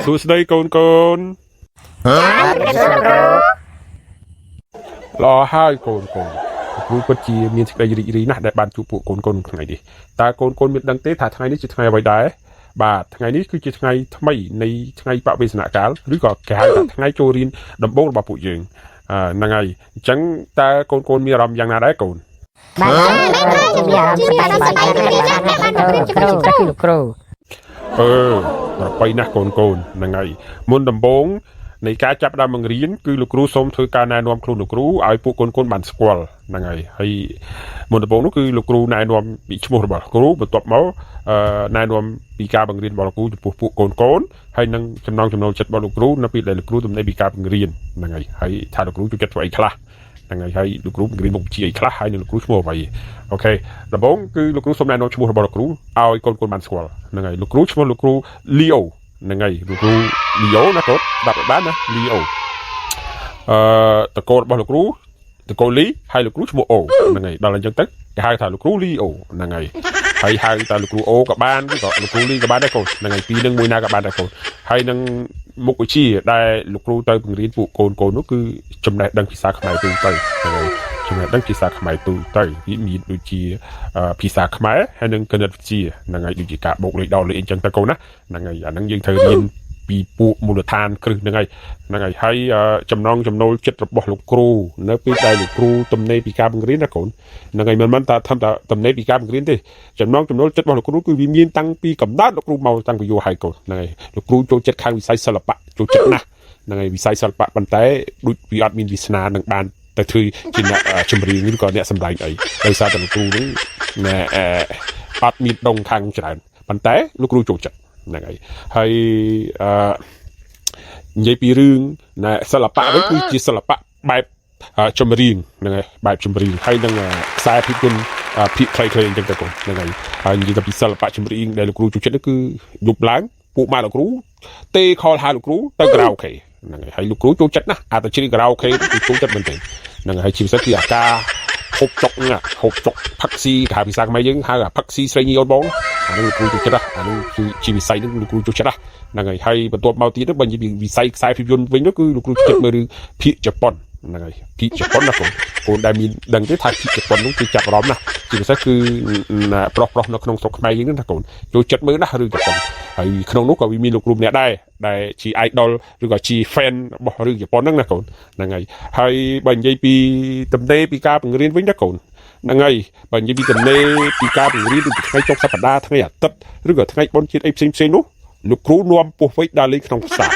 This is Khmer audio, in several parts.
សួស្តីកូនកូន បាទជំរាបសួរលោកគ្រូ ល្អហើយកូនកូនលោកគ្រូពិតជាមានសេចក្តីរីករាយណាស់ដែលបានជួបពួកកូនកូនថ្ងៃនេះតើកូនកូនមានដឹងទេថាថ្ងៃនេះជាថ្ងៃអ្វីដែរបាទថ្ងៃនេះគឺជាថ្ងៃថ្មីនៃថ្ងៃបវេសនកាលឬក៏គេហៅថាថ្ងៃចូលរៀនដំបូងរបស់ពួកយើងអឺហ្នឹងហើយអញ្ចឹងតើកូនកូនមានអារម្មណ៍យ៉ាងណាដែរកូន បាទខ្ញុំមានអារម្មណ៍សប្បាយសប្បាយណាស់ដែលបានមករៀនជាមួយលោកគ្រូលោកគ្រូ អឺប្របីណាស់កូនកូនហ្នឹងហើយមុនដំបូងនៃការចាប់ផ្ដើមបង្រៀនគឺលោកគ្រូសូមធ្វើការណែនាំខ្លួនលោកគ្រូឲ្យពួកកូនកូនបានស្គាល់ហ្នឹងហើយហើយមុនដំបូងនោះគឺលោកគ្រូណែនាំពីឈ្មោះរបស់លោកគ្រូបន្ទាប់មកអឺណែនាំពីការបង្រៀនរបស់លោកគ្រូចំពោះពួកកូនកូនហើយនឹងចំណងចំណូលចិត្តរបស់លោកគ្រូនៅពេលដែលលោកគ្រូទំនេរពីការបង្រៀនហ្នឹងហើយហើយថាលោកគ្រូចូលចិត្តធ្វើអីខ្លះហ្នឹងហើយហើយលោកគ្រូបង្រៀនមុខវិជ្ជាអីខ្លះហើយនឹងលោកគ្រូឈ្មោះអ្វី OK ដំបូងគឺលោកគ្រូសូមណែនាំឈ្មោះរបស់លោកគ្រូឲ្យកូនកូនបានស្គាល់ហ្នឹងហើយលោកគ្រូឈ្មោះលោកគ្រូលីអូហ្នឹងហើយលោកគ្រូលីអូណាកូនស្ដាប់ឲ្យបានណាលីអូអឺតកូលរបស់លោកគ្រូតកូលលីហើយលោកគ្រូឈ្មោះអូហ្នឹងហើយដល់អញ្ចឹងទៅគេហៅថាលោកគ្រូលីអូហ្នឹងហើយហើយហៅតែលោកគ្រូអូក៏បានឬក៏លោកគ្រូលីក៏បានដែរកូនហ្នឹងហើយពីរនឹងមួយណាក៏បានដែរកូនហើយនឹងមុខវិជ្ជាដែលលោកគ្រូទៅបង្រៀនពួកកូនកូននោះគឺចំណេះដឹងភាសាខ្មែរទូទៅហ្នឹងហើយ ចំណេះដឹងភាសាខ្មែរទូទៅវាមានដូចជាភាសាខ្មែរហើយនិងគណិតវិទ្យាហ្នឹងហើយដូចជាការបូកលេខដកលេខអីចឹងទៅកូនណាហ្នឹងហើយអាហ្នឹងយើងត្រូវរៀនពីពួកមូលដ្ឋានគ្រឹះហ្នឹងហើយហ្នឹងហើយហើយចំណងចំណូលចិត្តរបស់លោកគ្រូនៅពេលដែលលោកគ្រូទំនេរពីការបង្រៀនណាកូនហ្នឹងហើយមិនមែនថាធ្វើតែទំនេរពីការបង្រៀនទេចំណងចំណូលចិត្តរបស់លោកគ្រូគឺវាមានតាំងពីកំណើតលោកគ្រូមកតាំងពីយូរហើយកូនហ្នឹងហើយលោកគ្រូចូលចិត្តខាងវិស័យសិល្បៈចូលចិត្តណាស់ហ្នឹងហើយវិស័យសិល្បៈប៉ុន្តែដូចវាអត់មានវាសនានឹងបានទៅធ្វើជាអ្នកចម្រៀងឬក៏អ្នកសម្ដែងអីដោយសារតែលោកគ្រូហ្នឹងណែអត់មានដងខាងច្រើនប៉ុន្តែលោកគ្រូចូលចិត្តហ្នឹងហើយហើយអឺនិយាយពីរឿងណែសិល្បៈវិញគឺជាសិល្បៈបែបចម្រៀងហ្នឹងហើយបែបចម្រៀងហើយនឹងខ្សែភាពយន្តភាគខ្លីៗអញ្ចឹងទៅកូនហ្នឹងហើយហើយនិយាយទៅពីសិល្បៈចម្រៀងដែលលោកគ្រូចូលចិត្តនោះគឺយប់ឡើងពួកម៉ាកលោកគ្រូទេ call ហៅលោកគ្រូទៅខារ៉ាអូខេហ្នឹងហើយហើយលោកគ្រូចូលចិត្តណាស់អាទៅច្រៀងខារ៉ាអូខេគឺចូលចិត្តមែនទែនហ្នឹងហើយជាពិសេសគឺអាការហូបចុកហ្នឹងហូបចុកផឹកស៊ីគេហៅភាសាខ្មែរយើងហៅអាផឹកស៊ីស្រីញីអូនបងអាហ្នឹងលោកគ្រូចូលចិត្តណាស់អាហ្នឹងគឺជាវិស័យហ្នឹងលោកគ្រូចូលចិត្តណាស់ហ្នឹងហើយហើយបន្ទាប់មកទៀតបើនិយាយពីវិស័យខ្សែភាពយន្តវិញនោះគឺលោកគ្រូចិត្តមើលរឿងភាគជប៉ុនហ្នឹងហើយភាគជប៉ុនណាកូនកូនដែលមានដឹងទេថាភាគជប៉ុននោះគឺចាប់អារម្មណ៍ណាស់ជាពិសេសគឺប្រុសប្រុសនៅក្នុងស្រុកខ្មែរយើងហ្នឹងណាកូនចូលចិត្តមើលណាស់រឿងជប៉ុនហើយក្នុងនោះក៏វាមានលោកគ្រូម្នាក់ដែរដែលជា idol ឬក៏ជា fan របស់រឿងជប៉ុនហ្នឹងណាកូនហ្នឹងហើយហើយបើនិយាយពីទំនេរពីការបង្រៀនវិញណាកូនហ្នឹងហើយបើនិយាយពីទំនេរពីការបង្រៀនដូចថ្ងៃចុងសប្តាហ៍ថ្ងៃអាទិត្យឬក៏ថ្ងៃបុណ្យជាតិអីផ្សេងផ្សេងនោះលោកគ្រូនាំពស់វែកដើរលេងក្នុងផ្សារ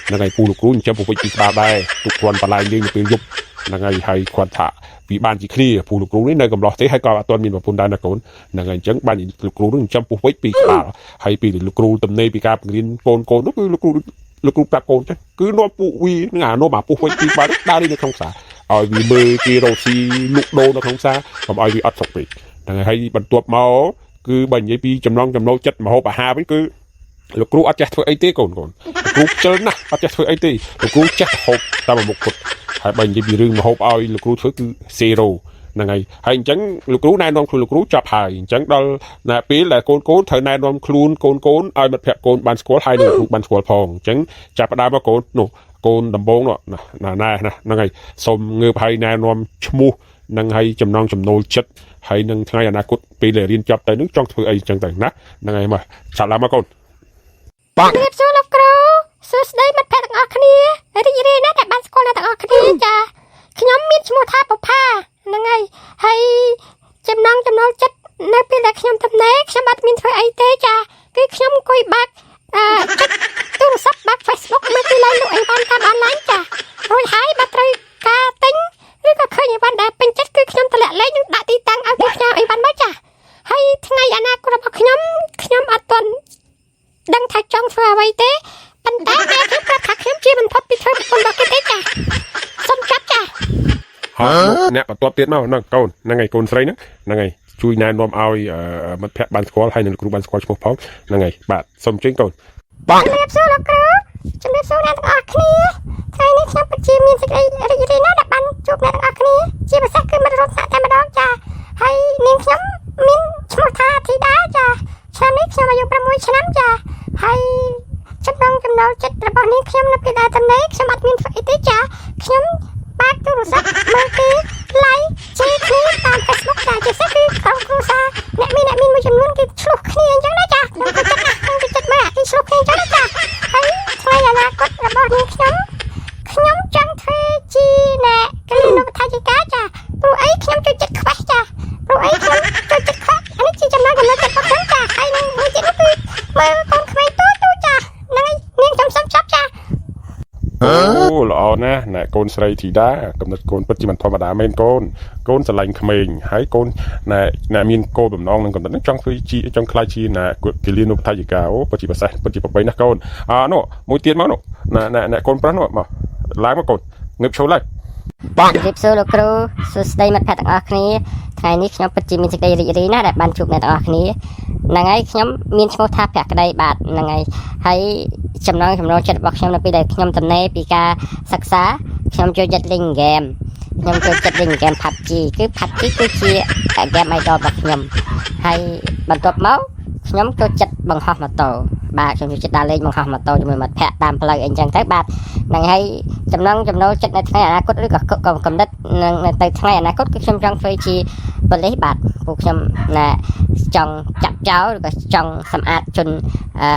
ហ្នឹងហើយពូលោកគ្រូចិញ្ចឹមពស់វែកពីក្បាលដែរទុកគ្រាន់បន្លែលេងនៅពេលយប់ហ្នឹងហើយហើយគាត់ថាវាបានជាគ្នាពូលោកគ្រូនេះនៅកំឡោះទេហើយក៏អត់ទាន់មានប្រពន្ធដែរណាកូនហ្នឹងហើយអញ្ចឹងបានលោកគ្រូនឹងចិញ្ចឹមពស់វែកពីក្បាលហើយពីលោកគ្រូទំនេរពីការបង្រៀនកូនកូននោះគឺលោកគ្រូលោកគ្រូប្រាប់កូនចឹងគឺនាំពួកវានឹងអានាំអាពស់វែកពីក្បាលដើរលេងនៅក្នុងផ្សារឲ្យវាមើលគេរកស៊ីលក់ដូរនៅក្នុងផ្សារកុំឲ្យវាអត់សុខពេកហ្នឹងហើយបន្ទាប់មកគឺបើនិយាយពីចំណងចំណូលចិត្តម្ហូបអាហារវិញគឺលោកគ្រូអត់ចេះធ្វើអីទេកូនកូនលោកគ្រូខ្ជិលណាស់អត់ចេះធ្វើអីទេលោកគ្រូចេះតែហូបតាមមុខគត់ហើយបើនិយាយពីរឿងម្ហូបឲ្យលោកគ្រូធ្វើគឺ0ហ្នឹងហើយហើយអញ្ចឹងលោកគ្រូណែនាំខ្លួនលោកគ្រូចប់ហើយអញ្ចឹងដល់ណាពេលដែលកូនកូនត្រូវណែនាំខ្លួនកូនកូនឲ្យមិត្តភក្តិកូនបានស្គាល់ហើយនឹងលោកគ្រូបានស្គាល់ផងអញ្ចឹងចាប់ផ្ដើមមកកូននោះកូនដំបងនោះណាណែណាហ្នឹងហើយសូមងើបឲ្យណែនាំឈ្មោះនឹងឲ្យចំណងចំណូលចិត្តហើយនឹងថ្ងៃអនាគតពេលដែលរៀនចប់ទៅនឹងចង់ធ្វើអីអញ្ចឹងទៅណាហ្នឹងហើយមកចាប់ឡើងមកកូន ជំរាបសួរលោកគ្រូសួស្តីមិត្តភក្តិទាំងអស់គ្នារីករាយណាស់ដែលបានស្គាល់អ្នកទាំងអស់គ្នាចាខ្ញុំមានឈ្មោះថាបុផាហ្នឹងហើយហើយចំណងចំណូលចិត្តនៅពេលដែលខ្ញុំទំនេរខ្ញុំអត់មានធ្វើអីទេចាគឺខ្ញុំអង្គុយបើកអឺចុចទូរស័ព្ទបើក Facebook មើលគេឡើងលក់អីវ៉ាន់តាមអនឡាញចារួចហើយបើត្រូវការទិញឬក៏ឃើញអីវ៉ាន់ដែលពេញចិត្តគឺខ្ញុំតម្លាក់លេខនិងដាក់ទីតាំងឲ្យគេផ្ញើអីវ៉ាន់មកចាហើយថ្ងៃអនាគតរបស់ខ្ញុំខ្ញុំអត់ទាន់ ដឹងថាចង់ធ្វើអ្វីទេប៉ុន្តែម៉ែខ្ញុំប្រាប់ថាខ្ញុំជាមិនផុតពីធ្វើប្រពន្ធរបស់គេទេចាសូមចាប់ចា ហើយអ្នកបន្ទាប់ទៀតមកហ្នឹងកូនហ្នឹងហើយកូនស្រីហ្នឹងហ្នឹងហើយជួយណែនាំឲ្យមិត្តភក្តិបានស្គាល់ហើយនឹងលោកគ្រូបានស្គាល់ឈ្មោះផងហ្នឹងហើយបាទសូមអញ្ជើញកូន ជំរាបសួរលោកគ្រូជំរាបសួរអ្នកទាំងអស់គ្នាថ្ងៃនេះខ្ញុំពិតជាមានសេចក្តីរីករាយណាស់ដែលបានជួបអ្នកទាំងអស់គ្នាជាពិសេសគឺមិត្តរួមថ្នាក់តែម្ដងចាហើយនាងខ្ញុំមានឈ្មោះថាធីតាចា ឆ្នាំនេះខ្ញុំអាយុ6ឆ្នាំចាហើយចំណងចំណូលចិត្តរបស់នាងខ្ញុំនៅពេលដែលទំនេរខ្ញុំអត់មានធ្វើអីទេចាខ្ញុំបើកទូរស័ព្ទមើលគេ like ជេរគ្នាតាម Facebook ចាជាពិសេសគឺក្រុមគ្រួសារអ្នកមានអ្នកមានមួយចំនួនគេឆ្លោះគ្នាអញ្ចឹងណាចាខ្ញុំក៏ចិត្តណាស់ខ្ញុំក៏ចិត្តមើលអាគេឆ្លោះគ្នាអញ្ចឹងណាចាហើយថ្ងៃអនាគតរបស់នាងខ្ញុំខ្ញុំចង់ធ្វើជាអ្នកគិលានុបដ្ឋាយិកាចាព្រោះអីខ្ញុំចូលចិត្តខ្វេះចាព្រោះអីខ្ញុំចូលចិត្តខ្វេះអានេះជាចំណងចំណូលចិត្តរបស់ខ្ញុំចាហើយនឹងមួយទៀតនោះគឺមើលកូនក្មេងតូចតូចចាហ្នឹងហើយនាងខ្ញុំសូមចប់ចា។ អូល្អណាស់ណែកូនស្រីធីតាកំណត់កូនពិតជាមិនធម្មតាមែនកូនកូនស្រឡាញ់ក្មេងហើយកូនណែណែមានគោលបំណងនឹងកំណត់នឹងចង់ធ្វើជាចង់ក្លាយជាណែគិលានុបដ្ឋាយិកាអូពិតជាប្រសេះពិតជាប្របីណាស់កូនអនោះមួយទៀតមកនោះណែណែណែកូនប្រុសនោះមកឡើងមកកូនងើបឈរឡើង។ ជម្រាបសួរលោកគ្រូសួស្តីមិត្តភក្តិទាំងអស់គ្នាថ្ងៃនេះខ្ញុំពិតជាមានសេចក្តីរីករាយណាស់ដែលបានជួបអ្នកទាំងអស់គ្នាហ្នឹងហើយខ្ញុំមានឈ្មោះថាភក្តីបាទហ្នឹងហើយហើយចំណងចំណូលចិត្តរបស់ខ្ញុំនៅពេលដែលខ្ញុំទំនេរពីការសិក្សាខ្ញុំចូលចិត្តលេងហ្គេមខ្ញុំចូលចិត្តលេងហ្គេម PUBG គឺ PUBG គឺជាហ្គេម idol របស់ខ្ញុំហើយបន្ទាប់មកខ្ញុំចូលចិត្តបង្ហោះម៉ូតូបាទខ្ញុំចូលចិត្តដើរលេងបង្ហោះម៉ូតូជាមួយមិត្តភក្តិតាមផ្លូវអីចឹងទៅបាទហ្នឹងហើយចំណងចំណូលចិត្តនៅថ្ងៃអនាគតឬក៏កំណត់នឹងទៅថ្ងៃអនាគតគឺខ្ញុំចង់ធ្វើជាប៉ូលីសបាទពួកខ្ញុំណាចង់ចាប់ចោលឬក៏ចង់សម្អាតជនអឺ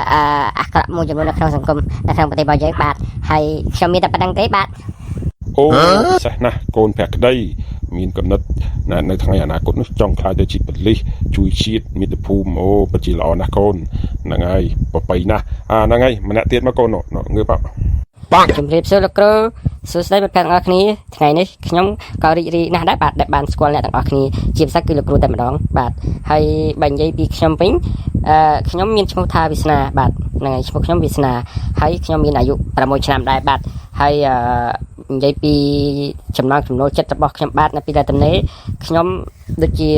អាក្រក់មួយចំនួននៅក្នុងសង្គមនៅក្នុងប្រទេសរបស់យើងបាទហើយខ្ញុំមានតែប៉ុណ្្នឹងទេបាទ។ អូពិសេសណាស់កូនភក្តីមានកំណត់ណានៅថ្ងៃអនាគតនោះចង់ក្លាយទៅជាប៉ូលីសជួយជាតិមាតុភូមិអូពិតជាល្អណាស់កូនហ្នឹងហើយប្របីណាស់អាហ្នឹងហើយម្នាក់ទៀតមកកូននោះងើបមក ជំរាបសួរលោកគ្រូសួស្តីមិត្តភក្តិទាំងអស់គ្នាថ្ងៃនេះខ្ញុំក៏រីករាយណាស់ដែរបាទដែលបានស្គាល់អ្នកទាំងអស់គ្នាជាពិសេសគឺលោកគ្រូតែម្ដងបាទហើយបើនិយាយពីខ្ញុំវិញអឺខ្ញុំមានឈ្មោះថាវាសនាបាទហ្នឹងហើយឈ្មោះខ្ញុំវាសនាហើយខ្ញុំមានអាយុ6ឆ្នាំដែរបាទហើយអឺនិយាយពីចំណងចំណូលចិត្តរបស់ខ្ញុំបាទនៅពេលដែលទំនេរខ្ញុំដូចជា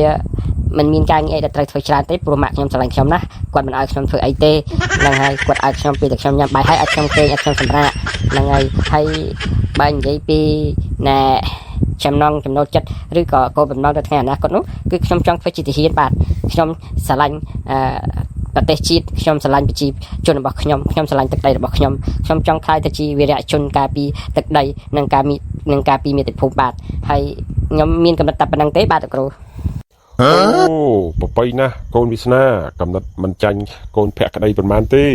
មិនមានការងារអីដែលត្រូវធ្វើច្រើនទេព្រោះម៉ាក់ខ្ញុំស្រឡាញ់ខ្ញុំណាស់គាត់មិនឲ្យខ្ញុំធ្វើអីទេហ្នឹងហើយគាត់ឲ្យខ្ញុំពេលតែខ្ញុំញ៉ាំបាយហើយឲ្យខ្ញុំគេងឲ្យខ្ញុំសម្រាកហ្នឹងហើយហើយបើនិយាយពីណែចំណងចំណូលចិត្តឬក៏គោលបំណងទៅថ្ងៃអនាគតនោះគឺខ្ញុំចង់ធ្វើជាទាហានបាទខ្ញុំស្រឡាញ់អឺប្រទេសជាតិខ្ញុំស្រឡាញ់ប្រជាជនរបស់ខ្ញុំខ្ញុំស្រឡាញ់ទឹកដីរបស់ខ្ញុំខ្ញុំចង់ក្លាយទៅជាវីរៈជនការពារទឹកដីនិងការមាននិងការពារមាតុភូមិបាទហើយខ្ញុំមានកំណត់តែប៉ុណ្្នឹងទេបាទលោកគ្រូ។ អូប្របីណាស់កូនវាសនាកំណត់មិនចាញ់កូនភក្តីប៉ុន្មានទេ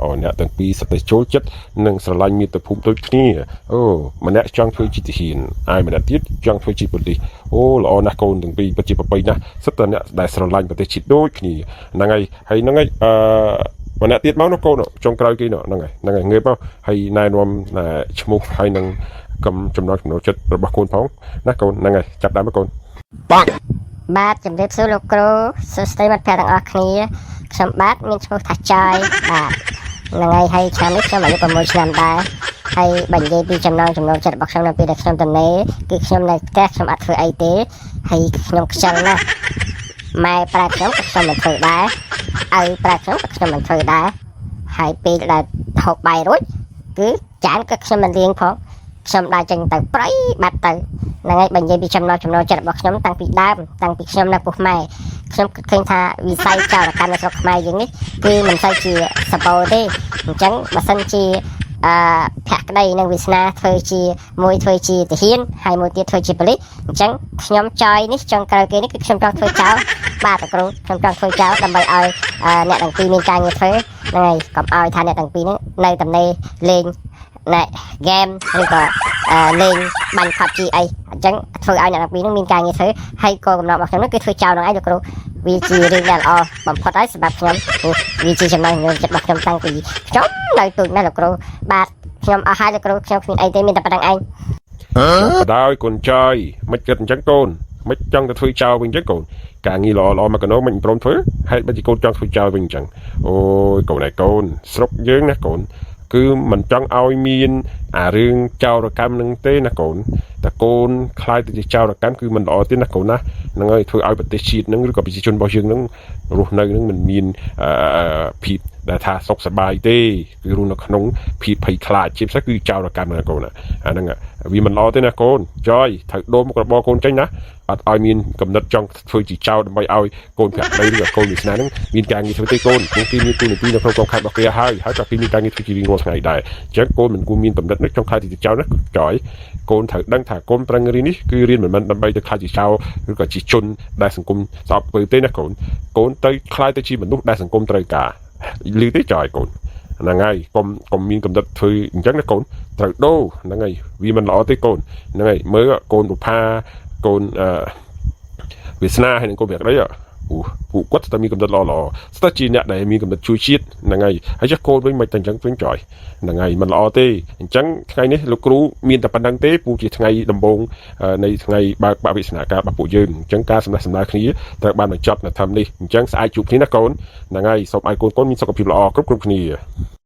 អូអ្នកទាំងពីរសិតតែចូលចិត្តនិងស្រឡាញ់មាតុភូមិដូចគ្នាអូម្នាក់ចង់ធ្វើជាទាហានឯម្នាក់ទៀតចង់ធ្វើជាប៉ូលីសអូល្អណាស់កូនទាំងពីរពិតជាប្របីណាស់សិតតែអ្នកដែលស្រឡាញ់ប្រទេសជាតិដូចគ្នាហ្នឹងហើយហើយហ្នឹងហើយអឺម្នាក់ទៀតមកនោះកូនចុងក្រោយគេនោះហ្នឹងហើយហ្នឹងហើយងើបមកហើយណែនាំណែឈ្មោះហើយនឹងកំចំណងចំណូលចិត្តរបស់កូនផងណាកូនហ្នឹងហើយចាប់ដើមមកកូន។ បាទជំរាបសួរលោកគ្រូសួស្តីមិត្តភក្តិទាំងអស់គ្នាខ្ញុំបាទមានឈ្មោះថាចយបាទហ្នឹងហើយហើយឆ្នាំនេះខ្ញុំអាយុ6ឆ្នាំដែរហើយបើនិយាយពីចំណងចំណូលចិត្តរបស់ខ្ញុំនៅពេលដែលខ្ញុំទំនេរគឺខ្ញុំនៅផ្ទះខ្ញុំអត់ធ្វើអីទេហើយខ្ញុំខ្ជិលណាស់ម៉ែប្រើខ្ញុំក៏ខ្ញុំមិនធ្វើដែរឪប្រើខ្ញុំក៏ខ្ញុំមិនធ្វើដែរហើយពេលដែលហូបបាយរួចគឺចានក៏ខ្ញុំមិនលាងផងខ្ញុំដើរចេញទៅព្រៃបាត់ទៅ ហ្នឹងហើយបើនិយាយពីចំណងចំណូលចិត្តរបស់ខ្ញុំតាំងពីដើមតាំងពីខ្ញុំនៅពោះម៉ែខ្ញុំគិតឃើញថាវិស័យចោរកម្មនៅស្រុកខ្មែរយើងនេះគឺមិនសូវជាសម្បូរទេអញ្ចឹងបើសិនជាអឺភក្តីនិងវាសនាធ្វើជាមួយធ្វើជាទាហានហើយមួយទៀតធ្វើជាប៉ូលីសអញ្ចឹងខ្ញុំចយនេះចង់ក្រោយគេនេះគឺខ្ញុំចង់ធ្វើចោរបាទលោកគ្រូខ្ញុំចង់ធ្វើចោរដើម្បីឲ្យអ្នកទាំងពីរមានការងារធ្វើហ្នឹងហើយកុំឲ្យថាអ្នកទាំងពីរហ្នឹងនៅតំណេលេងណែហ្គេមឬក៏លេងបាញ់ PUBG អីអញ្ចឹងធ្វើឲ្យអ្នកទាំងពីរហ្នឹងមានការងារធ្វើហើយក៏កំណត់របស់ខ្ញុំហ្នឹងគឺធ្វើចោលហ្នឹងឯងលោកគ្រូវាជារឿងដែលល្អបំផុតហើយសម្រាប់ខ្ញុំព្រោះវាជាចំណងចំណូលចិត្តរបស់ខ្ញុំតាំងពីខ្ញុំនៅតូចណាស់លោកគ្រូបាទខ្ញុំអស់ហើយលោកគ្រូខ្ញុំគ្មានអីទេមានតែប៉ុណ្្នឹងឯង។ បដ ாய் កូនចើយមិនគិតអញ្ចឹងកូនមិនចង់ទៅធ្វើចោលវិញអញ្ចឹងកូនការងារល្អល្អមកកណោមិនព្រមធ្វើហេតុបើជាកូនចង់ធ្វើចោលវិញអញ្ចឹងអូយកូនឯកូនស្រុកយើងណាកូនគឺមិនចង់ឲ្យមានអារឿងចោរកម្មនឹងទេណាកូនតែកូនក្លាយទៅជាចោរកម្មគឺមិនល្អទេណាកូនណាហ្នឹងហើយធ្វើឲ្យប្រទេសជាតិហ្នឹងឬក៏ប្រជាជនរបស់យើងហ្នឹងរស់នៅហ្នឹងមិនមានអឺភាពដែល ដែលថាសុខសប្បាយទេគឺរស់នៅក្នុងភាពភ័យខ្លាចជាពិសេសគឺចោរកម្មណាកូនណាអាហ្នឹងវាមិនល្អទេណាកូនចយត្រូវដូរមុខរបរកូនចេញណាអត់ឲ្យមានកំណត់ចង់ធ្វើជាចោរដើម្បីឲ្យកូនភក្តីឬក៏កូនវាសនាហ្នឹងមានការងារធ្វើទេកូនព្រោះគេមានទូនាទីនៅក្នុងកងខេត្តរបស់គេហើយហើយក៏គេមានការងារធ្វើជារៀងរាល់ថ្ងៃដែរអញ្ចឹងកូនមិនគួរមានកំណត់នេះចង់ខ្លាចជាចោរណាចយកូនត្រូវដឹងថាកូនប្រឹងរៀននេះគឺរៀនមិនមែនដើម្បីទៅខ្លាចជាចោរឬក៏ជាជនដែលសង្គមស្អប់ពើទេណាកូនកូនទៅខ្លាចទៅជាមនុស្សដែលសង្គមត្រូវការឮទេចយកូនហ្នឹងហើយកុំកុំមានកំណត់ធ្វើអញ្ចឹងណាកូនត្រូវដូរហ្នឹងហើយវាមិនល្អទេកូនហ្នឹងហើយមើលកូនបុផាកូនអឺវាសនាហើយនឹងកូនប្រាក់ដីអូពួកគាត់តែមានកំណត់ល្អល្អស្ទើរជាអ្នកដែលមានកំណត់ជួយជាតិហ្នឹងហើយហើយចុះកូនវិញមិនតែអញ្ចឹងវិញចយហ្នឹងហើយមិនល្អទេអញ្ចឹងថ្ងៃនេះលោកគ្រូមានតែប៉ុណ្្នឹងទេពូជាថ្ងៃដំបូងនៃថ្ងៃបើកបវិសនាការរបស់ពួកយើងអញ្ចឹងការសម្ដែងសម្ដាលគ្នាត្រូវបានបញ្ចប់នៅធម្មនេះអញ្ចឹងស្អែកជួបគ្នាណាកូនហ្នឹងហើយសូមឲ្យកូនកូនមានសុខភាពល្អគ្រប់គ្រប់គ្នា។